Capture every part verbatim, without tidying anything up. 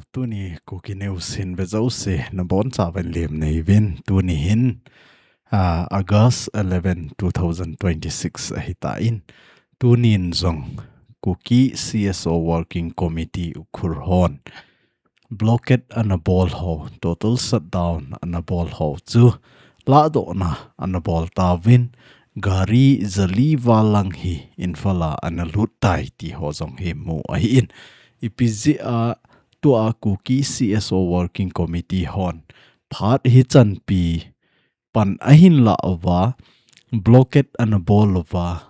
Tuni Kuki News hin vejouse nabonchauvin lemna neiyuvin, tuni hin, ah, August eleven, two thousand twenty-six ahitan. Tunin jong Kuki C S O Working Committee Ukhrul hon blockade anabol ho, total shutdown anabol ho chu lahdohna anabol tauvin, gari jali val lang hi Imphal a analut tai ti ho jong hi mu ahin. Ipi jeh a tua Kuki C S O Working Committee hon phat hichanpi pan ahin lah uva, blockade anabol uva,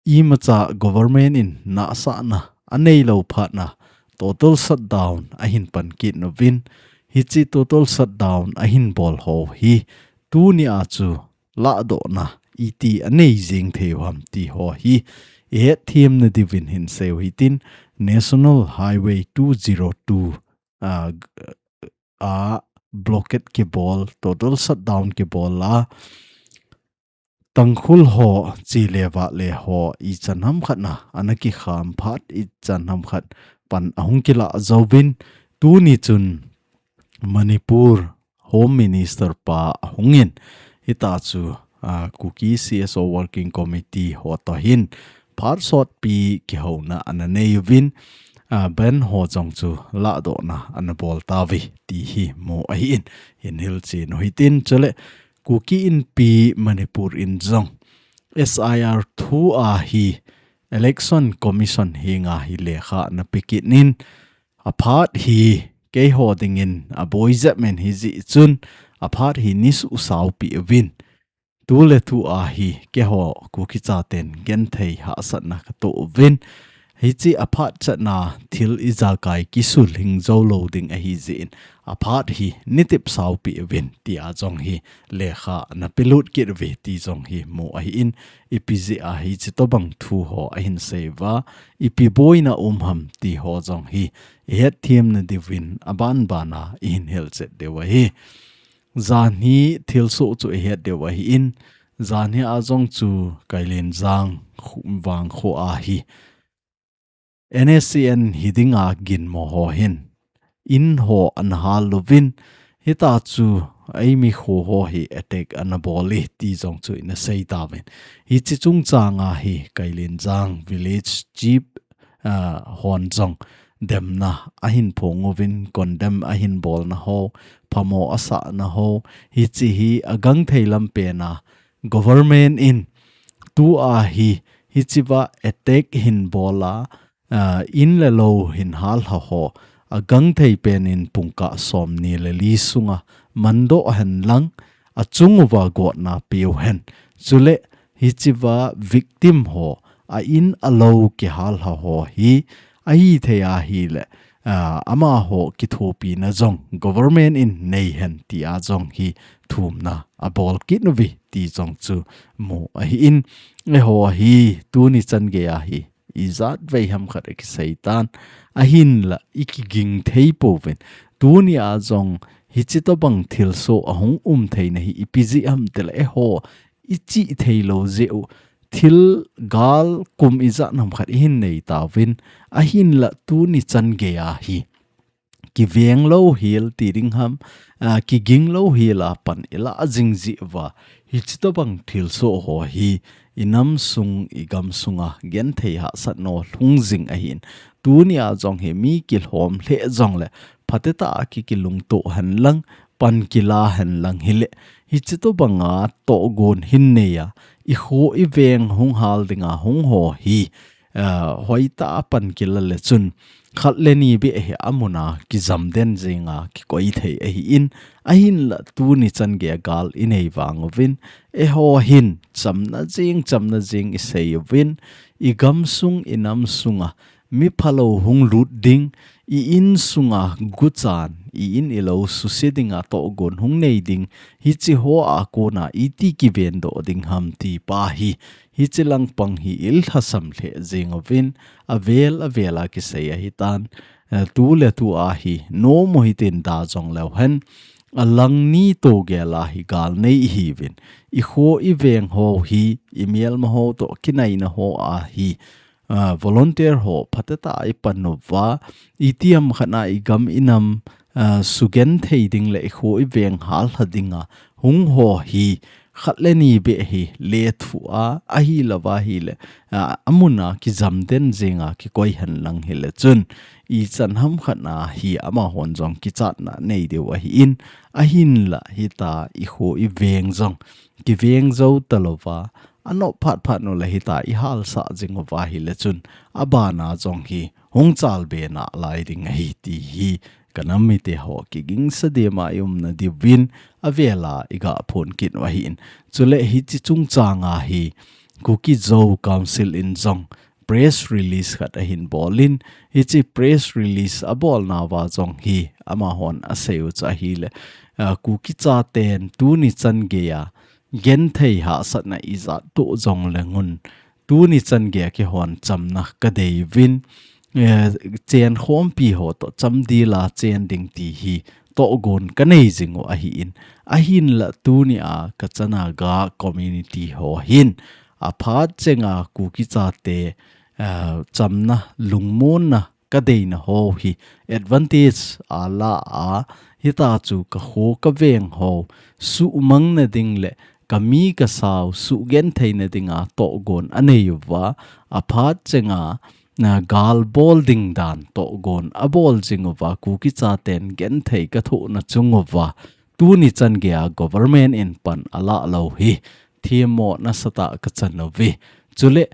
imacha government in nahsahna aneilou phat a total shutdown ahin pan kit uvin, hiche total shutdown ahin bol ho hi tunia chu lahdohna iti anei jing thei uham ti ho hi ihet themna diuvin hin seiyu hitin, National Highway two zero two, ah, g-, a blockade kibol, total shutdown kibol a, Tangkhul ho, che le vale ho, ichan hamkhat a ana kikham phat, ichan hamkhat pan ahung kilah jouvin, tuni chun Manipur Home Minister pa ahungin, hita chu, ah, Kuki C S O Working Committee ho toh hin phat sotpi kihouna ana neiyuvin, ah, bandh ho jong chu lahdohna anabol tauve ti hi mu ahin, hin hilchen u hitin, chule Kuki Inpi Manipur in jong S I R thu a hi Election Commission henga hi lekha ana pe kit in, aphat hi keiho dingin aboi jep in, hijeh chun aphat hi neisuhsao peh uvin, tu le tu a hi keiho Kuki chaten genthei hahsatna katoh uvin, hiche aphat chan a thil ijakai kisulhing jou lou ding ahijeh in, aphat hi neitepsao peh uvin tia jong hi lekha ana pelut kit uve ti jong hi mu ahin, ipi jeh a hiche tobang thu ho ahin sei uva, ipi boina um ham ti ho jong hi ihet themna diuvin abanban a ihin hilchet diu ahi. Janhi thilsoh chu ihet diu ahin, janhi a jong chu Kailenjang khu-, vangkho a hi N S C N hi dinga ginmo ho hin in ho ana hal uvin, hita chu eimi kho ho hi attack ana bol e ti jong chu ina sei tauvin. Hiche chungchang a hi Kailenjang village chief, ah, hon jong demna ahin phong uvin, condemn ahin bolna ho, phamo asahna ho, hiche hi agangthei lampen a government in tua hi hichea attack hin bol a, ah, in le lou hin hal lha ho, agangthei pen in pungkah somni le li sunga mandoh hen lang, achung uva gotna peu hen. Chule hichea victim ho a in a lou kihal lha ho hi ahithei ahile, ah, amaho kithopina jong government in nei hen tia jong hi thumna abol kit uve ti jong chu mu ahin, eiho hi tuni chan gei a hi ijat vei hamkhat akisei tan, ahinla ikiging thei pouvin. Tunia jong hiche tobang thilsoh ahung um theina hi ipi jeh ham tile eiho ichih thei lou jeh u, thil gal kum ijat ham khat ihin nei tauvin, ahinla tuni chan gei a hi kiveng lou hel ti ding ham, ah, kiging lou hel a pan ilah jing jeh uva, hiche tobang thilsoh ho hi inam sung, igam sunga genthei hahsatna lhung jing ahin. Tunia jong hi mi kilhom lheh jongle, phatecha a ki, kilungtoh hen lang, pan kila hen lang hile, hiche tobanga tohgon hin nei a, ikho iveng hung hal dinga hung ho hi, ah, hoitah a pan kila le chun, khat le ni beh hi amun a kijam den jing a kikoi thei ahin, ahinla tuni chan gei a gal inei vang uvin, eiho hin chamna jing, chamna jing isei uvin, igam sung, inam sunga mi phalou hung lut ding, i-in sunga guchan, i-in ilou suse dinga tohgon hung nei ding, hiche ho a kona iti kivendoh ding ham ti pa hi, hiche langpang hi ilhasam lheh jing uvin, avel avel a kisei ahitan, eh, tu le tu a hi nom u hitin da jong leu hen, alang ni toh gel a hi gal nei ihiuvin, ikho iveng ho hi, imelma ho toh kinaina ho a hi, ah, volunteer ho phatecha a i pan uva, i tiam khat na i gam i nam, ah, sugenthei ding le i kho i veng hal lha dinga hung ho hi khat le ni beh hi lethu a, ahi lova hi le, ah, amun a kijam den zinga kikoi hen lang hi le chun, i chan ham khat na hi amahon jong kichatna nei diu ahi in, ahin la hita i kho i veng jong kiveng zo ta lova, anop phat phat nu le hita i halsah jing uva hi le chun, abana jong hi hung chalbe na lai ding ahi ti hi ka nam mite ho kigingsa dema i umna diuvin avela i ga phon kit u ahi in. Chule hichi chungchang a hi Kuki Zo Council in jong press release khat ahin bol in, hichi press release a bolna uva jong hi amahon a sei u chu ahi le, ah, Kuki chaten tuni chan gei a genthei hahsatna i jat toh jong le ngun, tuni chan gei a kihon chamna ka dei uvin, eh, chen khompi ho toh cham dila chen ding ti hi tohgon ka nei jing u ahi in, ahin la tuni a ka chana ga community ho hin aphat chenga Kuki chate, eh, chamna lungmonna ka deina ho hi advantage a la a, hita chu ka kho ka veng ho suhmang na ding le ka mi ka sao suhgenthei na dinga tohgon a nei uva, aphat chenga, na gal bol ding dan tohgon a bol jing uva, Kuki chaten genthei ka thoh na chung uva, tuni chan gei a government in pan a la lo hi themmo nasatah ka chan uve. Chule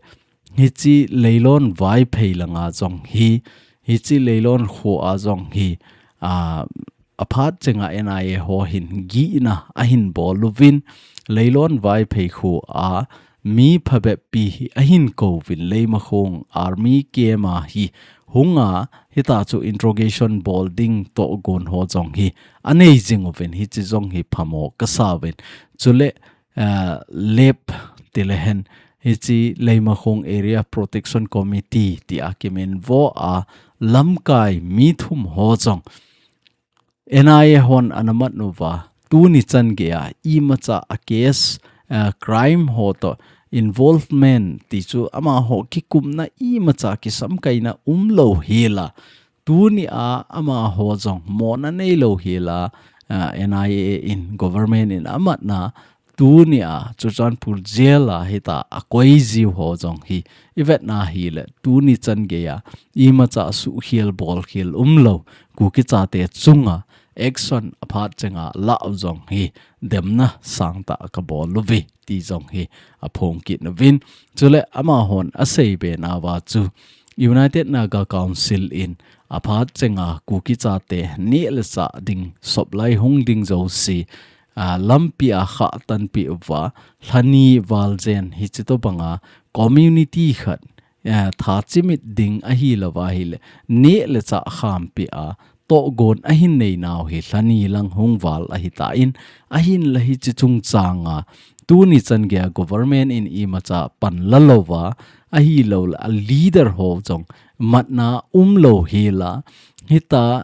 hichi Leilon Vaiphei langa jong hi, hichi Leilon kho a jong hi, a, aphat chenga N I A ho hin gihna ahin bol uvin, Leilon Vaiphei kho a mi phabep pi hi ahin ko uvin, Leimakhong army camp a hi hung a, hita chu interrogation bol ding tohgon ho jong hi a nei jing uvin, hichi jong hi phamo ka sa uvin. Chule, eh, lep ti le hen, hichi Leimakhong Area Protection Committee ti a kimin vo a lamkai mi thum ho jong N I A hon ana mat uva, tuni chan gei a imacha a case, eh, crime ho toh involvement ti chu amaho kikumna imacha kisamkaina um lo hi la, tuni a amaho jong mona nei lo hi la, ah, N I A in government in amatna tuni a Churachandpur jail a hita a koi jiu ho jong hi i vetna hi le tuni chan gei a imacha suhkhel bolkhel um lo, Kuki chate chunga action aphat chenga la u jong hi demna sangtah ka bol uve ti jong hi a phong kit uvin. Chule amahon a seibe nauva chu United Naga Council in aphat chenga Kuki chate neh le chah ding, sop lai hung ding jouse, a, lampi a khah tanpeh uva, lhani val jen hichi tobanga community khat, a, tha chimit ding ahi lova hi le, neh le chah khampi a, tohgon ahin nei nau hi lhani lang hung val ahi tan, ahin la hichi chungchang a, tuni chan gei a government in imacha pan la lova, ahi lo le a leader ho jong matna um lo hi la, hita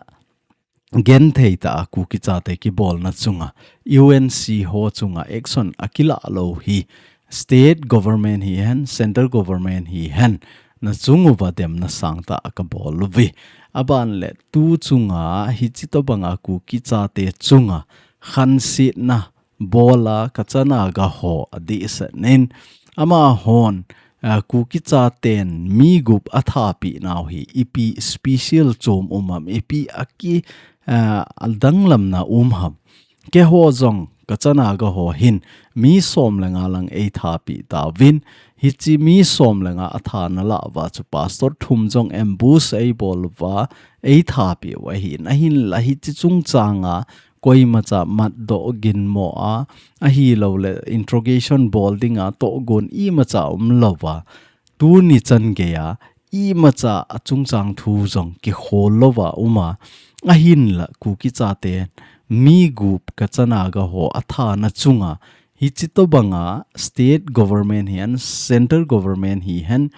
genthei tah a Kuki chate kibolna chunga, U N C ho chunga action a kila lo hi, state government hi hen, central government hi hen, na chung uva demna sangtah ka bol uve. Aban le tu chunga hichi tobanga Kuki chate chunga khansetna bola ka chana ga ho a dehset nin amahon, ah, Kuki chaten mi gup a thapeh nau hi ipi special chom um ham, ipi a ki, ah, a danglamna um ham. Keiho jong ka chana ga ho hin mi som le nga lang ei thapeh tauvin, hichi mi som le nga a thana lah uva chu pastor thum jong ambush ei bol uva ei thapeh u ahin, ahin la hichi chungchang a koimacha matdoh ginmo a, ahi lo le interrogation bol dinga tohgon imacha um lova, tuni chan gei a imacha a chungchang thu jong kikhol lova um a, ahin la Kuki chate mi gup ka chana ga ho a thana chunga, hichi tobanga state government hi hen, central government hi hen,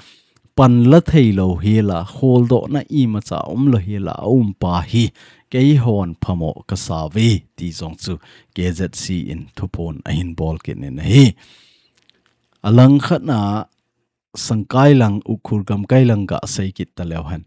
pan la thei lo hi la, kholdohna imacha um lo hi la, a um pa hi, keihon phamo ka sa uve, ti jong chu K Z C in thuphon ahin bol kit nin ahi. A langkhat na, Sangkai lang, Ukhrul gamkai lang gasei kit taleu hen.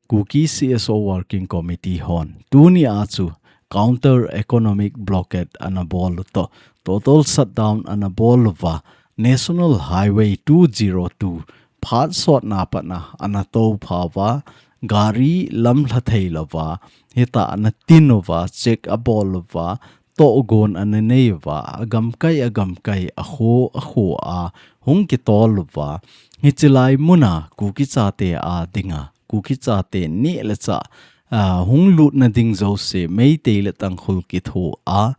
Kuki C S O Working Committee hon tuni a chu counter economic blockade ana bol u toh, total shutdown ana bol uva, National Highway two zero two phat sotna patna ana to pha uva, gari lamlha thei louva, hita ana tin uva, check abol uva, tohgon ana nei uva, agamkai agamkai, akho akho a hung kitol uva, hichi lai muna Kuki chate a dinga, Kuki chate neh le chah, ah, hung lutna ding jouse, Meitei le Tangkhul kitho a,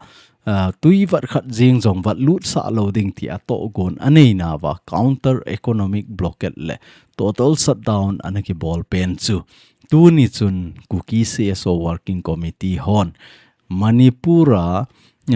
ah, tui vat khat jeng jong vat lutsah lou ding tia tohgon anei nauva, counter economic blockade le total shutdown ana kibol pen chu tuni chun Kuki C S O Working Committee hon Manipur a,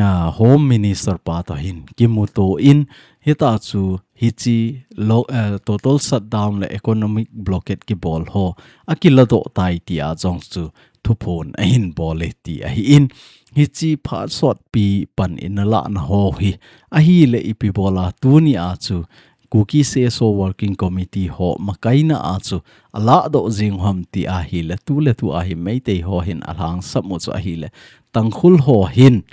ah, Home Minister pa toh hin kimuto in, hita chu hichi lo-, eh, total shutdown le economic blockade kibol ho akiladoh tai tia jong chu thuphon ahin bol e ti ahi in, hichi phat sotpi pan in ana lahna ho hi ahile ipi bola tuni a chu Kuki C S O Working Committee ho makaina a chu aladoh jing u ham ti ahile, tu le tu a hi Meitei ho hin alhangsap u chu ahile, Tangkhul ho hin,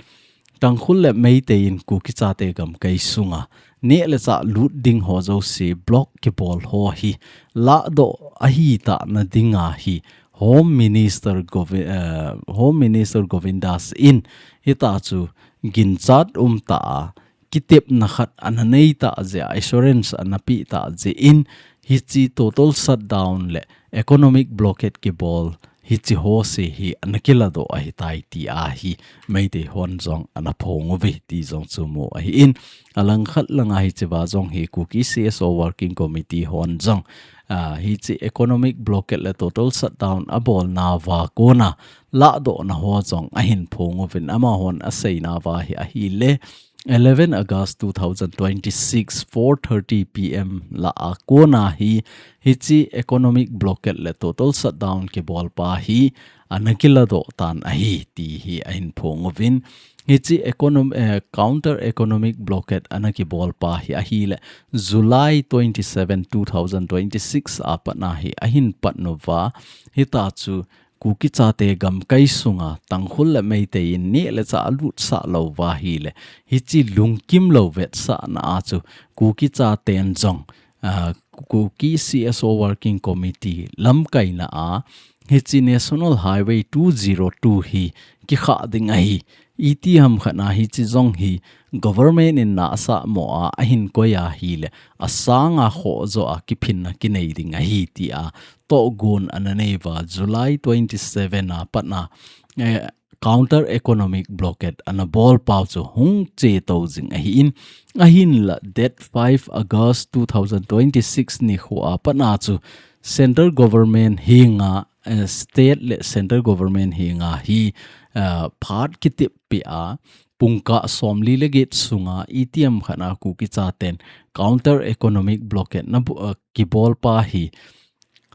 Tangkhul le Meitei in Kuki chate gamkai sunga neh le chah lut ding ho jouse block kibol ho hi ladoh ahitah na dinga hi Home Minister Govi-, eh, Home Minister Govindas in hita chu ginchat umtah a, kitepna khat ana nei tah jeh a, assurance ana pe tah jeh in, hichi total shutdown le economic blockade kibol hichi ho se hi ana kiladoh ahitai ti ahi Meitei hon jong ana phong uve ti jong chu mu ahi in, alangkhat langa hichi va jong hi Kuki C S O Working Committee hon jong, ah, hichi economic blockade le total shutdown abol nauva kona ladohna ho jong ahin phong uvin, amahon asei nauva hi ahile, eleven August two thousand twenty-six, four thirty P M lah a kona hi, hichi economic blockade le total shutdown kibol pa hi ana kiladoh tan ahi ti hi ahin phong uvin. Hichi econom-, eh, counter economic blockade ana kibol pa hi ahile, July twenty-seven, two thousand twenty-six a patna hi ahin pat nauva, hita chu Kuki chate gamkai sunga Tangkhul le Meitei in neh le chah alutsah louva ahile, hichi lungkim lou vetsahna a chu Kuki chaten jong, ah, Kuki C S O Working Committee lamkaina a, hichi National Highway two zero two hi kikhah ding ahi, itiham khat na hichi jong hi government in nasa mo a ahin koi ahile, asanga khoh jo a kiphinna kinei ding ahi tia tohgon ana nei uva, July twenty-seven a patna, eh, counter economic blockade ana bol pau chu hung chetou jing ahi in, ahinla date five August two thousand twenty-six nikho a patna chu central government henga, eh, state le central government henga hi, eh, phat kitep peh a, pungkah somli le get sunga itiham khat na Kuki chaten counter economic blockade na bu-, eh, kibol pa hi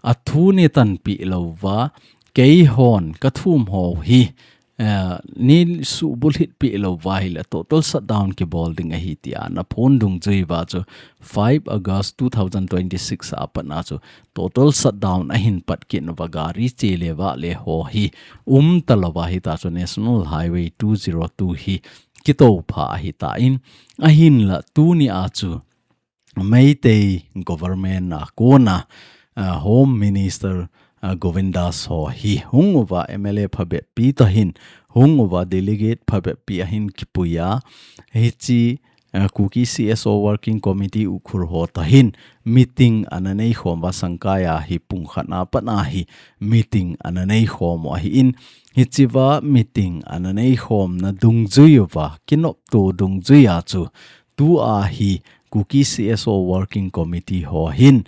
athu nei tanpeh louva, keihon kathum ho hi, eh, nei subulhit peh louva ahile total shutdown kibol ding ahi tia ana phong dungjui uva chu five August two thousand twenty-six a patna chu total shutdown ahin pat kit nauva, gari che le vah le ho hi umta louva, hita chu National Highway two zero two hi kitoupha ahitan, ahinla tuni a chu Meitei government a kona, ah, Home Minister, ah, Govindas ho hi hung uva, M L A phabep pi toh hin hung uva, delegate phabep pi ahin kipui a, hichi, ah, Kuki C S O Working Committee Ukhrul ho toh hin meeting ana nei khom uva, Sangkai a hi pung khat na patna hi meeting ana nei khom u ahi in, hichi va meeting ana nei khomna dungjui uva kinopto dungjui a chu, tu a hi Kuki C S O Working Committee ho hin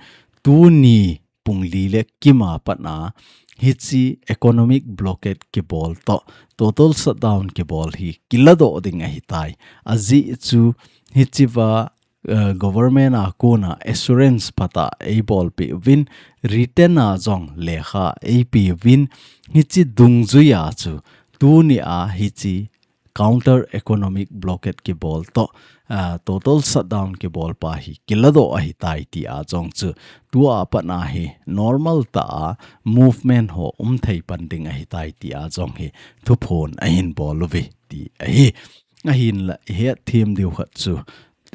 tuni pungli le kim a patna hichi economic blockade kibol toh, total shutdown kibol hi kiladoh ding ahitai. Ajeh chu hichi va, eh, government a kona assurance phatah eibolpeh uvin, written a jong lekha eipe uvin, hichi dungjui a chu tuni a hichi counter economic blockade kibol toh, ah, total shutdown kibol pa hi kiladoh ahitai tia jong chu tua pat a hi normal tah a movement ho um thei pan ding ahitai tia jong hi thuphon ahin bol uve ti ahi. Ahinla ihet them diu khat chu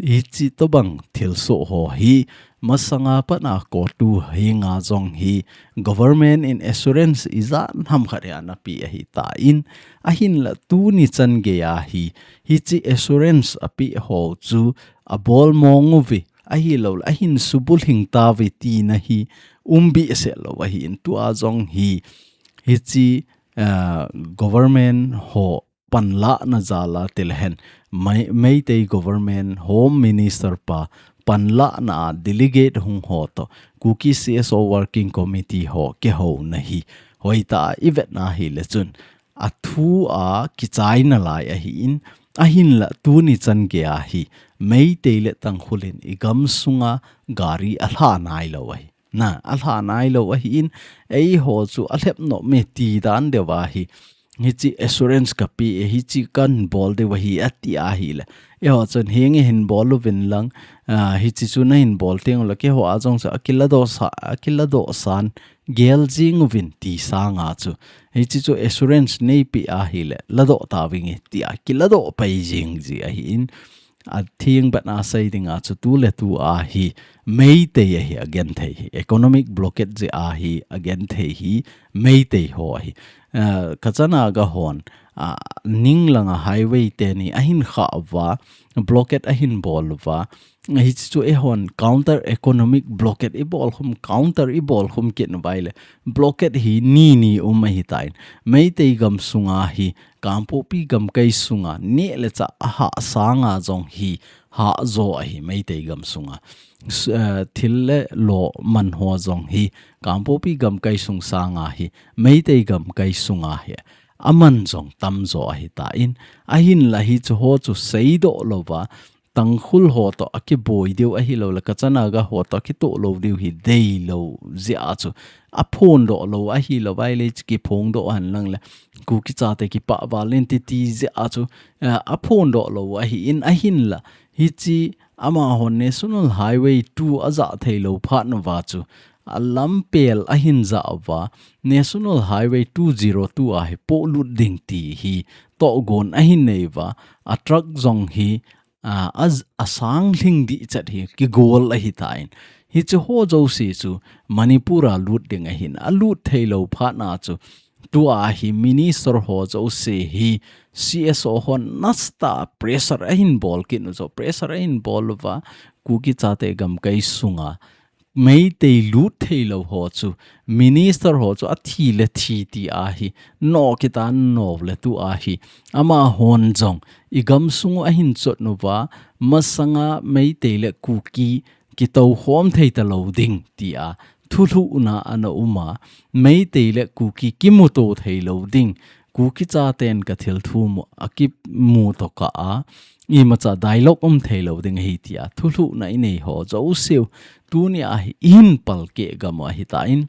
hichi tobang thilsoh ho hi masanga pat a COTU henga jong hi government in assurance ijat ham khat hi ana pe ahitan, ahinla tuni chan gei a hi hichi assurance ape ho chu abol mong uve, ahilouleh ahin subulhing tauve tina hi um behseh lou ahin, tua jong hi hichi, ah, government ho panlahna jal a tilehen, Mei-, Meitei government Home Minister pa panlahna a delegate hung ho toh Kuki C S O Working Committee ho kihouna hi hoitah a ivet na hile chun athu a kichai nalai ahin, ahinla tuni chan gei a hi Meitei le Tangkhul in igam sunga gari alha nailou ahi. Na, alha nailou ahin, eiho chu alhep nom e ti dan deuh a hi hichi assurance kape e, hichi kahin bol diu ahi ati ahile, eiho chun henge hin bol uvin lang, ah, hichi chu nahin bol teng uleh keiho a jong chu akiladoh sa, akiladoh san gel jing uvin ti sanga chu hichi chu assurance neipe ahile ladoh tauving e tia kiladoh pai jing ji ahin, atheng bana sei dinga chu tu le tu a hi Meitei a hi agenthei hi, economic blockade jeh a hi agenthei hi Meitei ho ahi. Ah, Kacha Naga hon, ah, ninglanga highway teni ahin khah uva, blockade ahin bol uva, hichi chu eihon counter economic blockade ibol khum, counter ibol khum kit uva ahile blockade hi ni ni um ahitan, Meitei gam sunga hi Kangpokpi gamkai sunga neh le chah ahah sanga jong hi hahjo ahi Meitei gam sunga. S-, eh, thil le lo man ho jong hi Kangpokpi gamkai sung sanga hi Meitei gamkai sunga hi aman jong tamjo ahitan, ahinla hichu ho chu seidoh louva Tangkhul ho toh akiboi diu ahilouleh Kacha Naga ho toh akitoh lou diu hi deilou jeh a chu aphondoh lou ahilouva ahile chu kiphongdoh hen lang le Kuki chate kipah val in titi jeh a chu, eh, aphondoh lou ahin, ahinla hichi amahon National Highway two ajah theilou phat uva chu alampel ahin jah uva, National Highway two zero two a hi polut ding ti hi tohgon ahin nei uva, a truck jong hi a, a, asang lhing dihchet hi kigol ahitan. Hichu ho jouse chu Manipur a lut ding ahin, alut theilou phat na chu tua hi minister ho jouse hi C S O hon nasatah a pressure ahin bol kit u chu, pressure ahin bol uva Kuki chate gamkai sunga Meitei lut theilou ho chu, minister ho chu athi le thi ti ahi, no kit a no le tua hi, amahon jong igam sung u ahin chot uva, masanga Meitei le Kuki kitoukhom thei talou ding tia thulhuhna ana um a, Meitei le Kuki kimuto theilou ding, Kuki chaten ka thil thum u akimu tokah a, imacha dialogue um theilou ding ahi tia thulhuhna inei ho jouse u tuni a hi ihin palkeh gam u ahitan,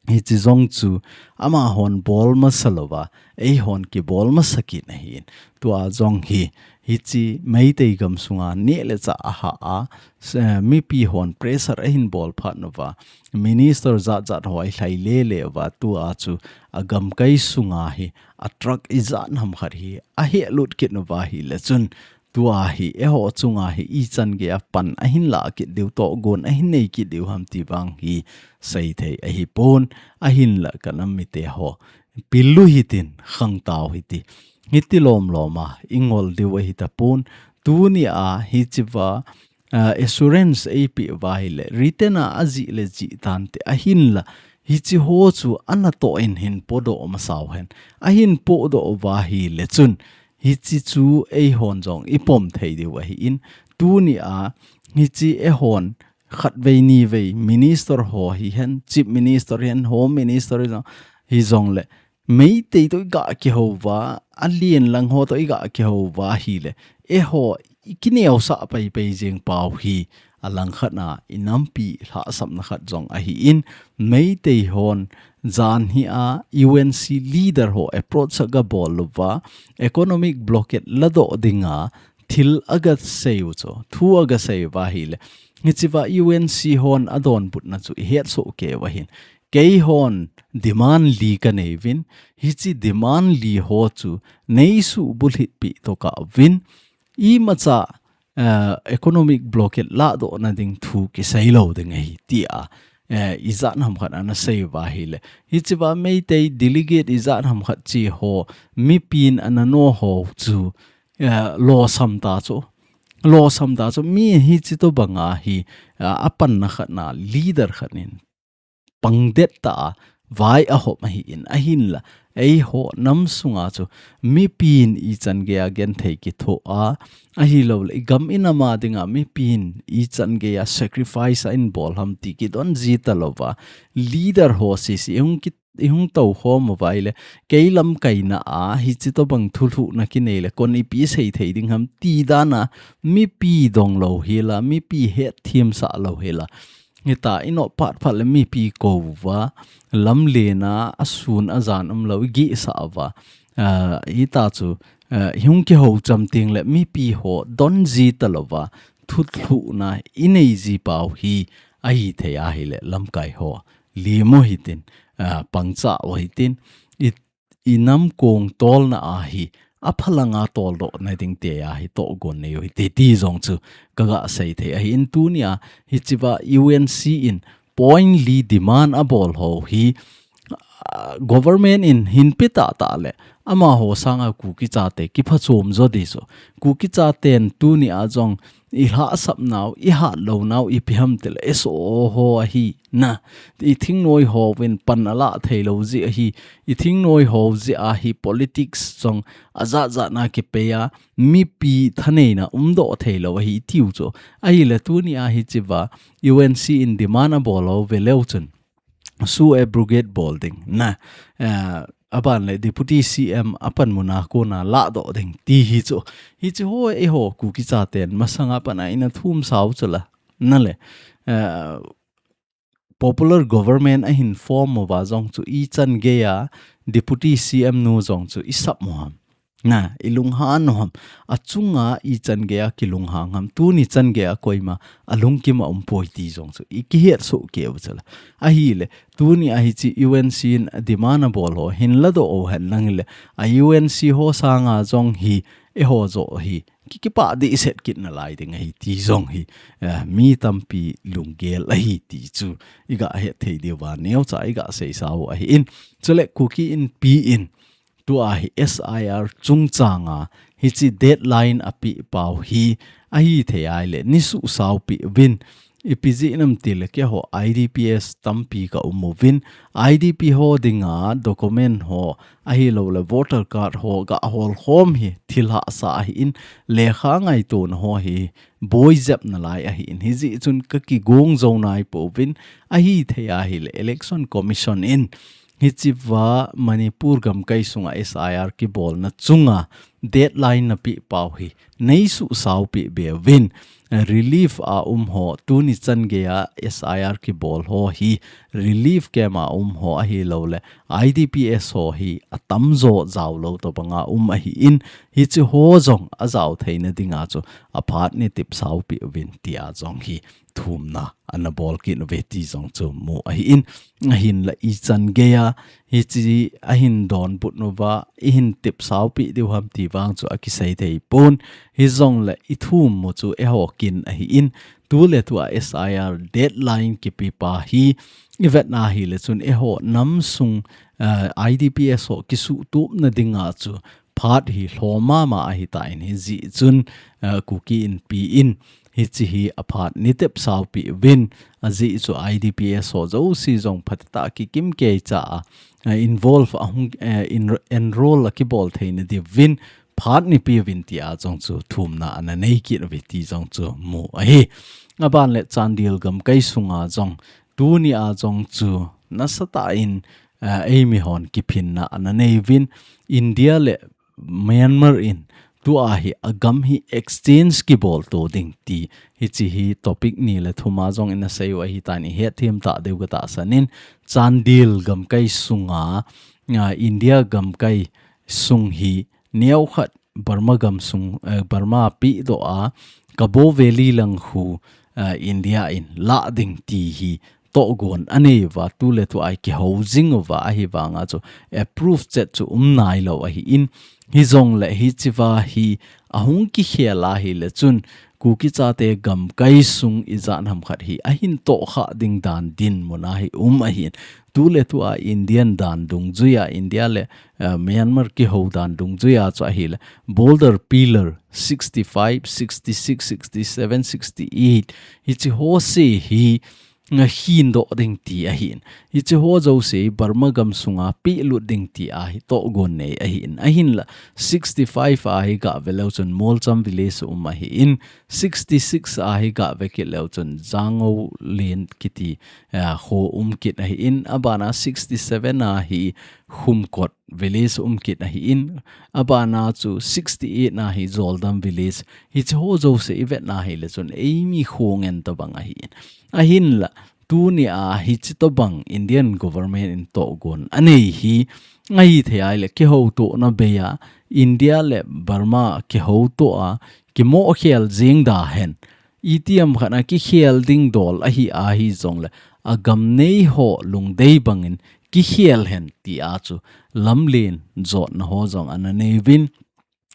hichi jong chu amahon bol masa louva eihon kibol masa kit ahin, tua jong hi hichi Meitei gam sunga neh le chah ahah a, s-, eh, mipi hon pressure ahin bol phat uva, minister jat jat ho ahin lhai lele uva, tua chu agamkai sunga hi a truck ijat ham khat hi ahelut kit uva ahile chun, tua hi eiho chunga hi ichan gei a pan ahin lah kit diu, tohgon ahin nei kit diu ham ti vang hi seithei ahipon, ahinla ka nam mite ho, pil u hitin, khangtou hite. Hiti lom lom a ingol diu ahitapon, tuni a hichiva, ah, assurance eipeh uva ahile, written a ajih le jih tante, ahinla hichi ho chu anatoh in hin podoh masa u hen. Ahin podoh uva ahile chun, hichi chu eihon jong ipom thei diu ahin, tuni a hichi eihon khatvei nivei minister ho hihen, chief minister hihen, home minister hijongle, Meitei toh iga kihou uva, alen lang ho toh iga kihou uva ahile, eiho i kineosah pai pai jeng pau hi, a langkhat na i nampi lhahsamna khat jong ahi in, Meitei hon jan hi a U N C leader ho approach a ga bol uva, economic blockade ladoh dinga thil a ga sei u chu, thu a ga sei uva ahile, hichea U N C hon a donbutna chu i hetsoh kei uva hin, kei hon demand li ka nei uvin, hiche demand li ho chu nei subulhit pi to ka uvin, imacha, eh, economic blockade ladohna ding thu kisei lou ding ahi, tia, eh, ijat ham khat ana sei uva ahile. Hichea Meitei delegate ijat ham khat chi ho, mipin ana no ho chu, eh, losam ta chu. Losam ta chu, mi hichi to banga hi, eh, a panna khat na, leader khat in pangdet ta a, vai a hop ahi in, ahinla, eiho nam sunga chu, mipin ichan geiya genthei kitho a, ahilou le, i gam i nam a dinga, mipin ichan geiya sacrifice a in bol ham ti kidon ji ta louva, leader ho sisi, i hung ki, i hung tou khom uva ahile, kei lamkaina a, hichi to bang thulhuhna kinei le, kon ipi sei thei ding ham ti dan a, mipi dong lou hi la, mipi hetthem sah lou hi la, hita i nop phat phat le mipi kou uva, lamlen a, a sun a jan umlou, i gihsah uva. Ah, hita chu, ah, i hung kihou cham teng le mipi ho don ji ta louva, thulhuhna i nei ji pau hi, ahi thei ahile lamkai ho. Lim u hitin, ah, pangcha u hitin, i i nam kong tolna a hi, a phalanga toldohna ding te a hi tohgon nei u hite ti jong chu ka ga sei thei ahi in tunia, hichea U N C in point li demand a bol ho hi, ah, government in hin pe tah tah le, amaho sanga Kuki chate kiphachom jo di chu. Kuki chaten tunia jong i lhahsap nau, i hat lou nau, ipi ham tile S O O ho ahi na. I thingnoi hovin pan a la thei lou jeh ahi, i thingnoi ho jeh ahi politics jong a jat jat na kipei a, mipi thaneina umdoh thei lou ahi tiu chu. Ahile tunia hichea U N C in demand a bol lou ve leu chun. Sue abrogate bol ding. Na, eh, aban le Deputy C M a panmun a kona ladoh ding ti hi chu. Hichi ho eiho Kuki chaten masanga pan a ina thum sau chu la. Na le, eh, popular government a hin form uva jong chu ichan geiya Deputy C M nu jong chu i sap u ham. Na, i lunghan u ham. A chunga ichan geiya kilunghang ham. Tuni chan geiya koima a lungkim a um poi ti jong chu i kihetsoh kei u chu la. Ahile, tunia hichi U N C in demand a bol ho hin ladoh u hen lang le, a U N C ho sanga jong hi, eiho joh hi, ki, kipah dehset kit nalai ding ahi ti jong hi, eh, mi tampi lunggel ahi ti chu i ga het thei diu va, neocha i ga seisa u ahi in. Chule Kuki Inpi in, tua hi S I R chungchanga hichi deadline a pe pau hi, ahi thei ahile, ni suhsau pe uvin, ipi jeh ham tile keiho I D P S tampi ka um uvin, I D P ho dinga document ho, ahilou le voter card ho ga holkhom hi thil hahsa ahi in, lekha ngaitona ho hi boi jep nalai ahi in, hijeh chun ka kigong jou nai pouvin, ahi thei ahile Election Commission in hichea Manipur gamkai sunga S I R kibolna chunga deadline na pe pau hi nei suhsau pe be uvin, relief a um ho, tuni chan geiya S I R kibol ho hi relief camp a um ho ahilou le I D P S ho hi a tamjo jao lou tobanga um ahi in, hichi ho jong a jao theina dinga chu a phat nei tipsau pe uvin tia jong hi thumna ana bol kit uve ti jong chu mu ahi in, ahinla ichan geiya hichi a hin donbut uva, i hin tipsau pe diu ham ti vang chu a kisei thei pon, hijongle i thum mu chu eiho kin ahi in, tuletua S I R deadline kipe pa hi, i vetna ahile chun eiho nam sung, eh, I D P S ho kisuhtupna dinga chu phat hi lhom mama ahi tan, hijeh chun, eh, Kuki Inpi in hichi hi a phat nei tipsau pe uvin, ajeh chu I D P S ho jouse jong phatah a kikim keicha a, eh, involve a hung, eh, in, enroll a kibol theina diuvin phat nei pe uvin tia jong chu thumna ana nei kit uve ti jong chu mu ahi. Aban le Chandel gamkai sunga jong tunia jong chu nasatah in, eh, eimi hon kiphinna ana nei uvin, India le Myanmar in tua hi agam hi exchange kibol to ding ti. Hichi hi topic ni le thum a jong ina sei u ahi tan, i hetthem ta diu ka tahsan in, Chandel gamkai sunga, ah, India gamkai sung hi neo khat Burma gam sung, eh, Burma pi do a, Kabaw Valley lang khu, eh, India in la ding ti hi togon anei uva, tu le tu a i kihou jing uva, ahi vanga chu approve chet chu um nai lo ahi in, hi jong le hichi va hi ahung kikhel ahi le chun, Kuki chate gamkai sung ijat ham khat hi ahin tohkha ding dan dinmun a hi um ahi in, tu le tu a Indian dan dungjui a, India le, eh, Myanmar kihou dan dungjui a chu ahi le, border pillar sixty-five, sixty-six, sixty-seven, sixty-eight, hichi ho se hi, nga hin do ding ti ahi in. Hichi ho jouse Burma gam sunga pi lut ding ti a hi togon nei ahi in. Ahin la sixty-five a hi ga ve leu chun Molcham village um ahi in. Sixty-six a hi ga ve kit leu chun Jangou Len kiti, eh, kho um kit ahi in. Abana sixty-seven a hi Humkot village um kit ahi in. Abana chu sixty-eight na hi Joldam village. Hichi ho jouse i vet na hi le chun eimi khongen tabang ahi in. Ahin la, tuni a hichi tobang Indian government in togon anei hi, ahi thei ai le kihou to na bei a, India le Burma kihou to a, kimoh khel jing da hen. Itiham khat a kikhel ding dol ahi a hi jong le, agam nei ho lungdei bangin kikhel hen ti a chu lamlen jotna ho jong ana nei uvin,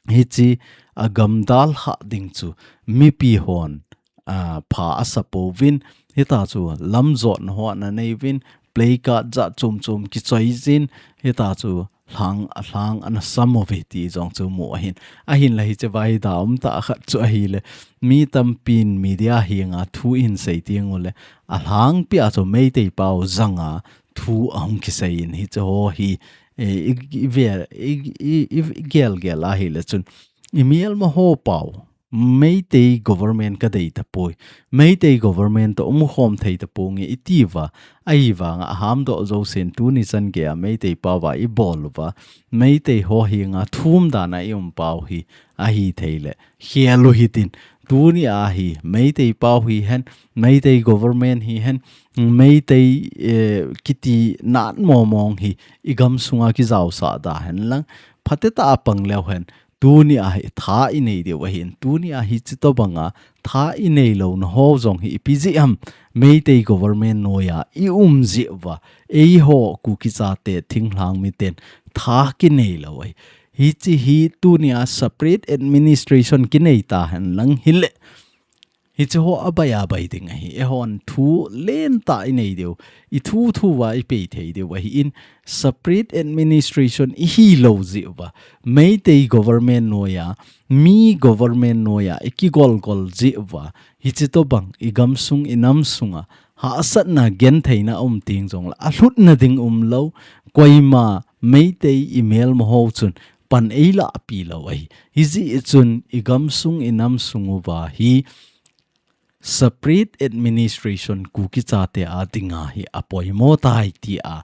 hichi agam dalha ding chu mipi hon, a, pha asa pouvin, hita chu lam jotna ho ana nei uvin, play card ja chom chom kichoi jin, hita chu lhang, a lhang ana sam uve ti jong chu mu ahin. Ahin la hichi va hi da um ta khat chu ahi le, mi tampin media hi nga thu in sei tiang u le, a lhang pi a chu Meitei pau janga thu ahung kisei in hichi ho hi, eh, i, i vel, i, i, i gel gel ahi le chun, i mial ma ho pau, Meitei government ka dei ta poi. Meitei government to um khom thei ta pong e i ti uva. Ahi vanga a ham do jousen tuni chan gei a Meitei pau va i bol uva. Meitei ho hi nga thum dan a i um pau hi ahi thei le. Khel u hitin tuni a hi Meitei pau hi hen, Meitei government hi hen, Meitei, eh, kiti nat momong hi i gam sunga kijao sa da hen lang. Phate ta a pang leu hen, tuni a hi tha i nei diu ahi in, tuni a hichi tobanga tha i nei lo na ho jong hi ipi jeh ham, Meitei government noija i um jeh uva, ei ho Kuki chate thinglhang miten tha ki nei lo ahi. Hichi hi tuni a separate administration ki nei ta hen lang hi le. Hichi ho a bai a bai ding ahi. Eihon thu len ta i nei diu. I thu thu va i pei thei diu ahi in separate administration i hi lo jeh uva. Meitei government noija, mi government noija, i ki gol gol jeh uva. Hichi tobang, i gam sung, i nam sunga. Hahsatna gen theina um ting jong la. A hlutna ding um lo. Koima Meitei i mial ma ho chun pan ei la pi lo ahi. Hijeh chun i gam sung i nam sung uva hi separate administration Kuki chate a dinga hi a poimo tai ti a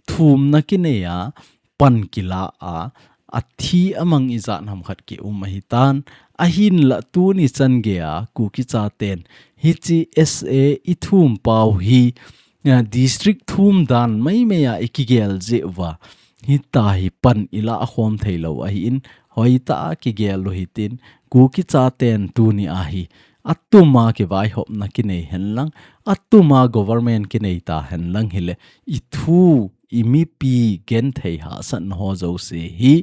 thumna ki nei a pan ki la a a thi a mang i jat ham khat ki um ahi tan ahin la tuni chan gei a Kuki chaten hichi S A i thum pau hi a, district thum dan mai mai a i ki gel jeh uva. Hita hi pan i la khom thei lo ahi in, hoi ta a ki gel u hitin, Kuki chaten tuni a hi, a tuma ki vaihopna ki nei hen lang, a tuma government ki nei ta hen lang hi le, i thu, i mipi gen thei hahsatna ho jouse hi,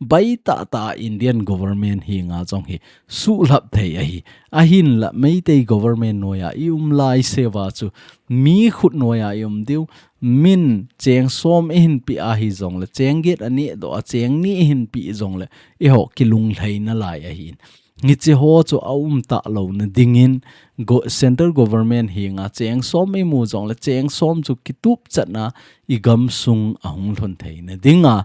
bai ta ta Indian government hi nga jong hi, suhlap thei ahi. Ahin la Meitei government noija i um lai se uva chu mi khut noija i um diu, min cheng som i hin pi ahi jong le, cheng get ani do a cheng ni i hin pi jong le, i ho ki lung lhai na lai ahi. Hichi ho chu a um ta lo na dingin, go-, central government hi nga cheng som i mu jong le, cheng som chu ki tup chat na i gam sung a hung lhun thei na dinga,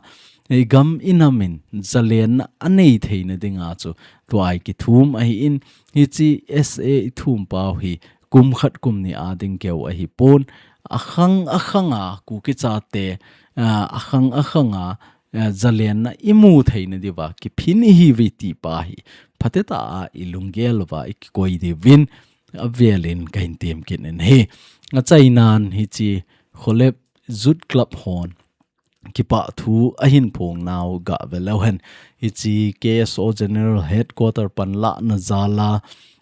i gam i nam in zalen a nei thei na dinga chu tua i ki thum ahi in, hichi S A i thum pau hi kum khat kum ni a ding keu ahi pon, a khang a khang a Kuki chate, a, a khang a khang a eh, zalenna imu theina diuva kiphin ihiuve ti pa hi phatecha a ilunggel uva ikikoi diuvin avelin kahin temkit in ahi. Achainan hiche Kholep Youth Club hon kipah thu ahin phong nau gah ve leu hen, hiche K S O General Headquarter panlahna jal a,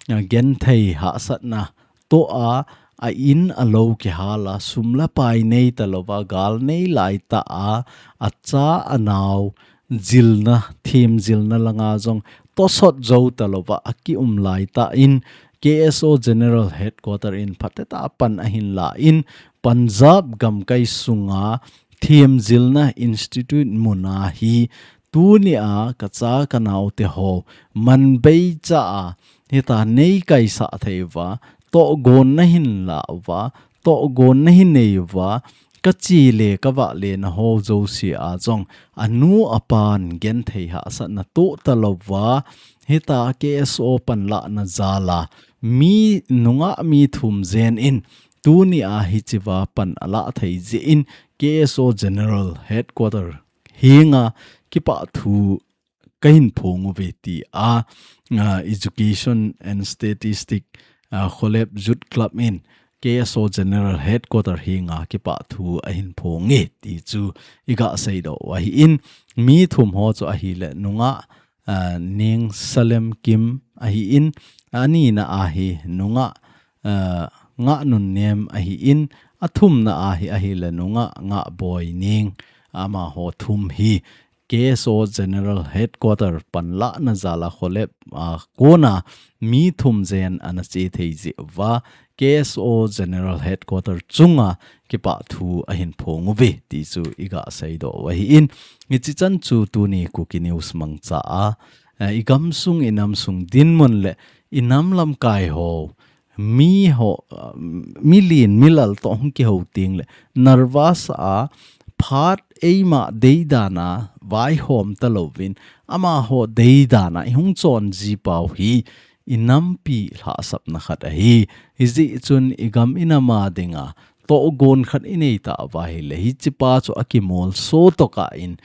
a, genthei hahsatna toh a, a in a lou kihal a, sum le pai nei talouva, gal nei laitah a, acha anao jilna, themjilna langa jong tosot jou talouva akium laitah in, K S O General Headquarter in phatecha a pan ahin la in, Punjab gamkai sunga themjilna institute muna hi tunia kacha kanaote ho manbeicha a hitia nei kaisah theiuva, tohgon nahin lauva, tohgon nahin neiuva, kache le kavah le na ho jouse a jong anu apan genthei hahsatna toh talouva, hitia K S O panlahna jal a mi nungah mi thum jen in tunia hichea pan alah thei jeh in K S O General Headquarter henga kipah thu kahin phong uve tia, a, Education and Statistic, a, Kholep Youth Club in K S O General Headquarter henga kipah thu ahin phong e ti chu iga seidoh u ahin, mi thum ho chu ahile nungah, a, Neng Salem Kim ahin, anina a hi nungah, a, Ngahnunnem ahin, athumna a hi ahile nungah Ngahboi Neng, amaho thum hi K S O General Headquarter panlahna jal a Kholep, a, kona mi thum jen ana che thei jeh uva, K S O General Headquarter chunga kipah thu ahin phong uve ti chu iga seidoh u ahin, hichi chan chu tuni Kuki News mangcha a, a, igamsung inamsung dinmun le inam lamkai ho, mi ho, a, milen milal toh hung kihou teng le nervous a, phat eima deidan a vaihom talouvin, amaho deidan a ihung chon ji pau hi inampi lhahsamna khat ahi. Hijeh chun igam inam a dinga tohgon khat inei tauva ahile, hichepa chu akimolso tokah in,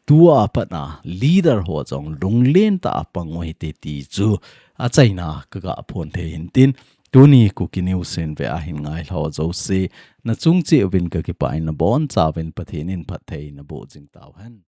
tua pat a leader ho jong lunglen tah a pang u hite ti chu achaina kaga phong thei hin tin, tuni Kuki News in ve ahin ngailhah jouse, nachung cheh uvin kakipah in, nabonchauvin Pathen in phatthei naboh jing tauhen.